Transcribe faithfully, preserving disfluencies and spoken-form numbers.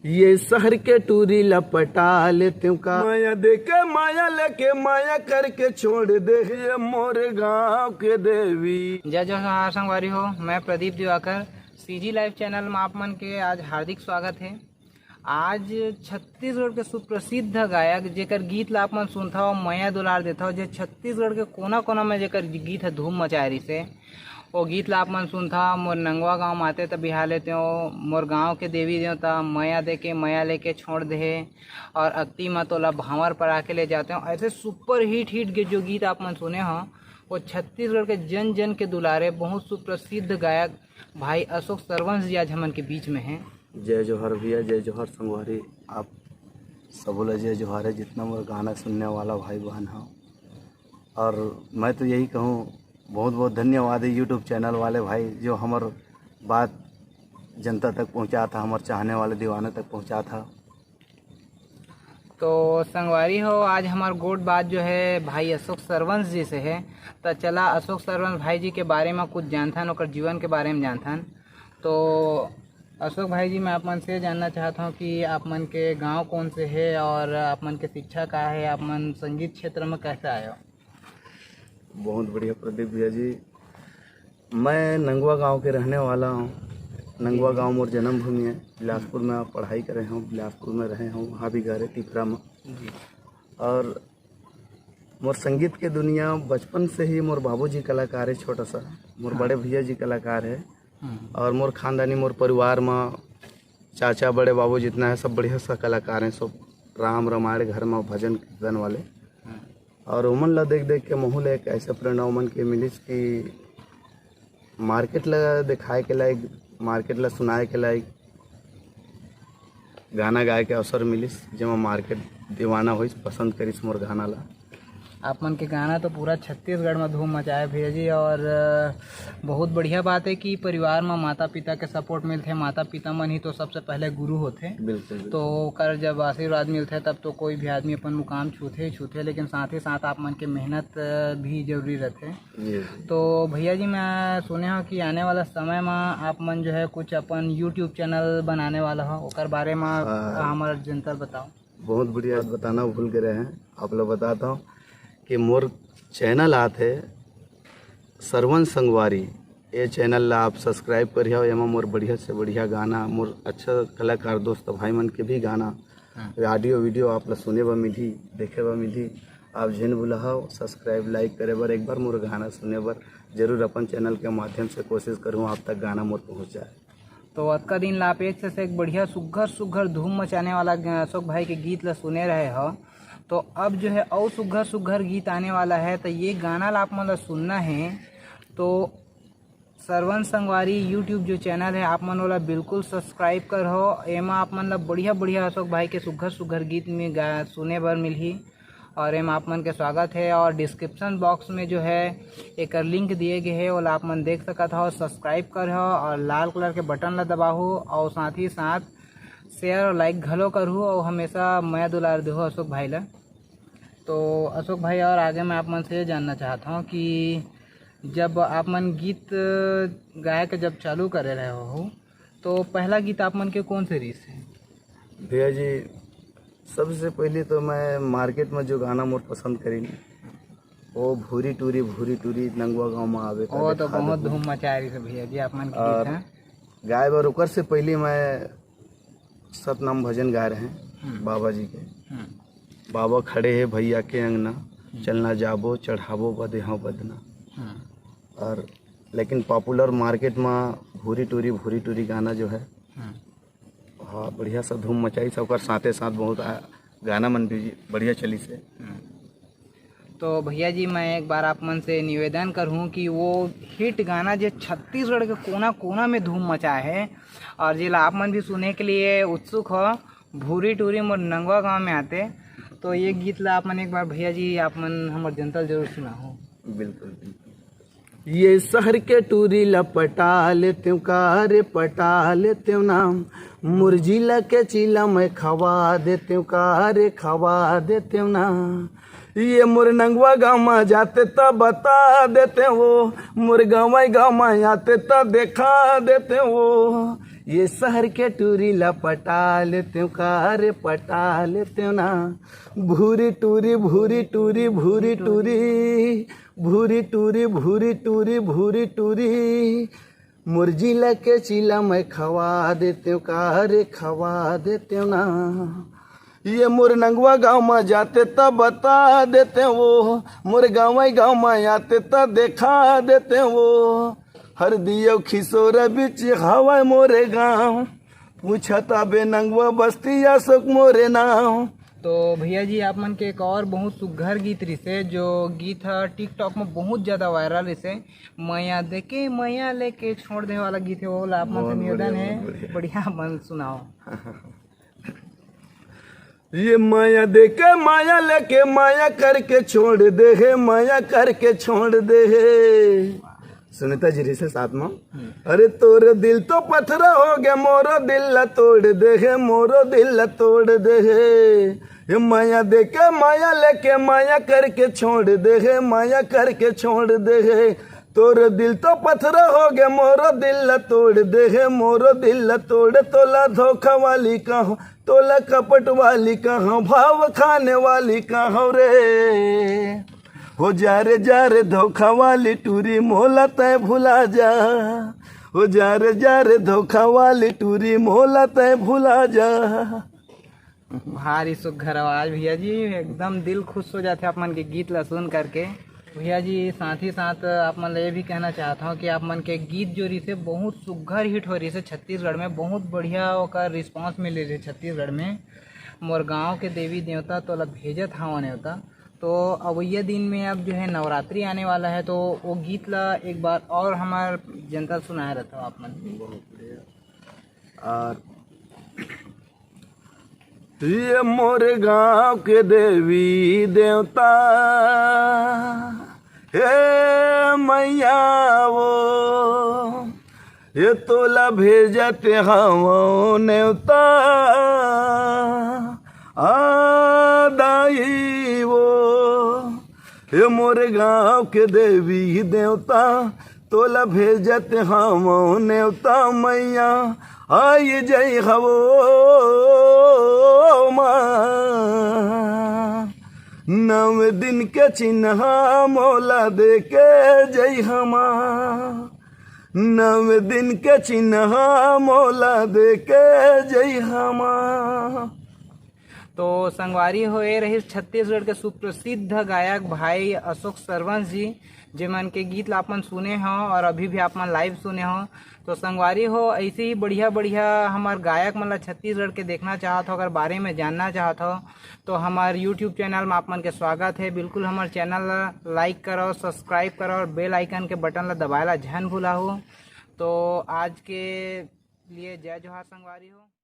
ये शहर के टूरी ला पटा लेतेव का? माया देके, माया लेके, माया करके छोड़ दे हे मोर गांव के देवी। जय जोहार संगवारी हो, मैं Pradeep Diwakar. CG live channel में आप मन के आज हार्दिक स्वागत है। आज छत्तीसगढ़ के सुप्रसिद्ध गायक, जेकर गीत ला आप मन सुनथव, मया दुलार देथव, जे छत्तीसगढ़ के कोना-कोना में जेकर गीत ह धूम मचाए रिहिसे, वो गीत ला आप मन सुनथव, मोर नंगवा गांव माते त बिहा लेतेव, मोर गांव के देवी देवता, मया देके मया लेके छोड़ दे हे, और अक्ति म तोला भांवर परा के ले जातेव। ऐसे सुपर हिट हिट गे-, जो गीत आप मन सुने हो, वो छत्तीसगढ़ के जन जन के दुलारे बहुत सुप्रसिद्ध गायक भाई अशोक सरवंश जी आज हमन के बीच में हैं। जय जोहार भैया, जय जोहार संगवारी, आप सबो ला जय जोहार है, जितना मोर गाना सुनने वाला भाई बहन हो। और मैं तो यही कहूँ, बहुत बहुत धन्यवाद है YouTube चैनल वाले भाई, जो हमर बात जनता तक पहुँचात ह, हमर चाहने वाले दीवाना तक पहुँचात ह। तो संगवारी हो, आज हमार गोठ बात जो है भाई अशोक सरवंश जी से है। तो चला अशोक सरवंश भाई जी के बारे में कुछ जानथन, ओकर जीवन के बारे में जानथन। तो अशोक भाई जी, मैं आप मन से जानना चाहत हूँ कि आप मन के गांव कौन से है और आप मन के शिक्षा का है, आप मन संगीत क्षेत्र में कैसे आए हो? बहुत बढ़िया प्रदीप भैया जी, मैं नंगवा गांव के रहने वाला हूँ। नंगवा जी। गांव मोर जन्मभूमि है। बिलासपुर में पढ़ाई करे हूँ, बिलासपुर में रहे हूँ, वहाँ भी घर है टिपरा में। जी। और मोर संगीत के दुनिया बचपन से ही, मोर बाबूजी कलाकार है छोटा सा, मोर हाँ। बड़े भैया जी कलाकार है। हम्म। और मोर खानदानी, मोर परिवार में चाचा, बड़े बाबू जितना है, सब बढ़िया सा कलाकार हैं, सब राम रामायण घर में भजन कीर्तन वाले। हम्म। और ओमन ला देख देख के महू ला एक ऐसे प्रेरणा ओमन के मिलिस कि मार्केट ला दिखाए के लायक, मार्केट ला सुनाए के लायक गाना गाए के अवसर मिलिस, जेमा मार्केट दीवाना होइस, पसंद करिस मोर गाना ला। आप मन के गाना तो पूरा छत्तीसगढ़ में धूम मचाए भैया जी, और अ, बहुत बढ़िया बात है कि परिवार में माता पिता के सपोर्ट मिलथे। माता पिता मन ही तो सबसे पहले गुरु होथे। बिल्कुल, बिल्कुल। तो ओकर जब आशीर्वाद मिलथे तब तो कोई भी आदमी अपन मुकाम छूथे ही छूथे, लेकिन साथ ही साथ आप मन के मेहनत अ, भी जरूरी रहथे। जी, जी। तो भैया जी, मैं सुने हूँ कि आने वाला समय में आप मन जो है कुछ अपन YouTube चैनल बनाने वाला हो, ओकर बारे में हाँ। हमर जनता ल बताओ। बहुत बढ़िया बात बताना भूल गए हैं, आप लोग बताता हूँ कि मोर चैनल आत है सरवन संगवारी। ये चैनल ला आप सब्सक्राइब करिहो, एमा मोर बढ़िया से बढ़िया गाना, मोर अच्छा कलाकार दोस्त भाई मन के भी गाना, हाँ। ऑडियो वीडियो आप ला सुने बर मिलही, देखे बर मिलही। आप झिन भुलाहो सब्सक्राइब, लाइक करे बर, एक बार मोर गाना सुने बर जरूर अपन चैनल के माध्यम से कोशिश करूँ आप तक गाना मोर पहुँच जाए। तो अतका दिन ला आप एक से, से एक बढ़िया सुग्घर सुग्घर धूम मचाने वाला ग-, अशोक भाई के गीत ला सुने रहे हो, तो अब जो है और सुग्घर सुग्घर गीत आने वाला है, तो ये गाना ला आप मन ला सुनना है तो सरवन संगवारी YouTube जो चैनल है, आप मन ओला बिल्कुल सब्सक्राइब करहो। एमा आप मन ला बढ़िया बढ़िया अशोक भाई के सुग्घर सुग्घर गीत में गा-, सुने बर मिलही। और एमा आप मन के स्वागत है। और डिस्क्रिप्शन बॉक्स में जो है एकर लिंक दिए गए है, ओला आप मन देख सकत हो, सब्सक्राइब करहो और लाल कलर के बटन ला दबाहो और साथ ही साथ शेयर और लाइक घलो करहू और हमेशा मया दुलार देहू अशोक भाई ला। तो अशोक भाई, और आगे मैं आप मन से ये जानना चाहता हूँ कि जब आप मन गीत गाए के जब चालू करे रहे हो, तो पहला गीत आप मन के कौन से रहिस हे? भैया जी, सबसे पहले तो मैं मार्केट में जो गाना मोर पसंद करीन, वो भूरी टूरी, भूरी टूरी नंगवा गांव में आवे वो कदे तो खाद बहुत भूरी। धूम मचाए रहिस हे भैया जी, आप मन के और गीत है। गाए बर ओकर से पहले मैं सतनाम भजन गाए रहे हम्म। बाबा जी के। हम्म। बाबा खड़े हे भैया के अंगना, हम्म। चलना जाबो चढ़ाबो बदे हाँ बदना। हम्म। और लेकिन पॉपुलर मार्केट में भूरी टूरी, भूरी टूरी गाना जो है, हम्म। हाँ, बढ़िया सा धूम मचाइस, ओकर साथे साथ बहुत आ, गाना मन भी बढ़िया चलिस हे। हम्म। तो भैया जी, मैं एक बार आप मन से निवेदन करहूँ कि वो हिट गाना जे छत्तीसगढ़ के कोना कोना में धूम मचाए है और जेला आप मन भी सुने के लिए उत्सुक हो, भूरी टूरी मोर नंगवा गांव में आते, तो ये गीत ला आप मन एक बार भैया जी, आप मन हमर जनता ल जरूर सुनाओ। बिल्कुल, बिल्कुल। ये शहर के टूरी ला पटा लेतेव का रे, पटा लेतेव ना। मोर जिला के चीला मैं खवा देतेव का रे, खवा देतेव ना। ये मोर नंगवा गाँव म जाते त बता देते वो, मोर गंवई गाँव म आते त देखा देते वो। ये शहर के टूरी ला पटा लेते हो का रे, पटा लेते हो ना। भूरी टूरी, भूरी टूरी, भूरी टूरी, भूरी टूरी, भूरी टूरी, भूरी टूरी। मोर जिला के चिला मैं खवा देते हो का रे, खवा देते हो ना। ये मोर नंगवा गाँव म जाते त बता देते वो, मोर गंवई गाँव म आते त देखा देते वो। हरदी अउ खिसोरा बीच हवय मोरे गाँव, पूछत अबे नंगवा बस्ती अशोक मोरे नाव। तो भैया जी, आप मन के एक और बहुत सुघर गीत रिसे, जो गीत ह TikTok में बहुत ज्यादा वायरल रिसे, मया देके मया लेके छोड़ दे वाला गीत है, वो ला आप मन से बहुत निवेदन बढ़िया, है, बहुत बढ़िया। बढ़िया मन सुनाओ। ये माया देके माया लेके माया करके छोड़ दे है, माया करके छोड़ दे है। सुनीता जी रिसे साथ में। अरे तोर दिल तो पथरा हो गया, मोरो दिल ला तोड़ दे है, मोरो दिल ला तोड़ दे है। ये माया देके माया लेके माया करके छोड़ दे है, माया करके छोड़ दे है। तोर दिल तो पथरा हो गया, मोरो दिल ला तोड़ दे है, मोरो दिल ला तोड़। तोला धोखा वाली कहो, तोला कपट वाली कहो, भाव खाने वाली कहो रे। हो जा रे जा रे धोखा वाली टूरी, मोला तय भुला जा। हो जा रे जा रे धोखा वाली टूरी, मोला तय भुला जा। भारी सुघर आवाज भैया जी, एकदम दिल खुश हो जाथे आप मन के गीत ला सुन करके। भैया जी, साथ ही साथ आप मन ला ये भी कहना चाहत हौं कि आप मन के गीत जो रिसे बहुत सुघर हिट हो रिसे छत्तीसगढ़ में, बहुत बढ़िया ओकर रिस्पॉन्स मिले रिसे छत्तीसगढ़ में। मोर गांव के देवी देवता तोला भेजत हवं नेवता। तो अवइया दिन में अब जो है नवरात्रि आने वाला है, तो वो गीत ला एक बार और हमार जनता ला सुनाए रहता आप मन। बहुत बढ़िया। और ये मोर गांव के देवी देवता, हे मैया वो, ये तोला भेजत हवं नेवता, आ दाई वो। हे मोर गांव के देवी देवता, तोला भेजत हवं नेवता मैया, आई जई हवो माँ। नव दिन के चिन्हा मोला देके जई हमा, नव दिन के चिन्हा मोला देके जई हमा। तो संगवारी हो, ये रहिस छत्तीसगढ़ के सुप्रसिद्ध गायक भाई अशोक सरवंश जी, जेमन के गीत ला आप मन सुने हो और अभी भी आप मन लाइव सुने हो। तो संगवारी हो, ऐसे ही बढ़िया बढ़िया हमार गायक मन ला छत्तीसगढ़ के देखना चाहत हो, अगर बारे में जानना चाहत हो, तो हमार YouTube चैनल में आप मन के स्वागत है। बिल्कुल हमार चैनल ला लाइक करो, सब्सक्राइब करो और बेल आइकन के बटन ला दबाए ला झन भूला हो। तो आज के लिए जय जोहार संगवारी हो।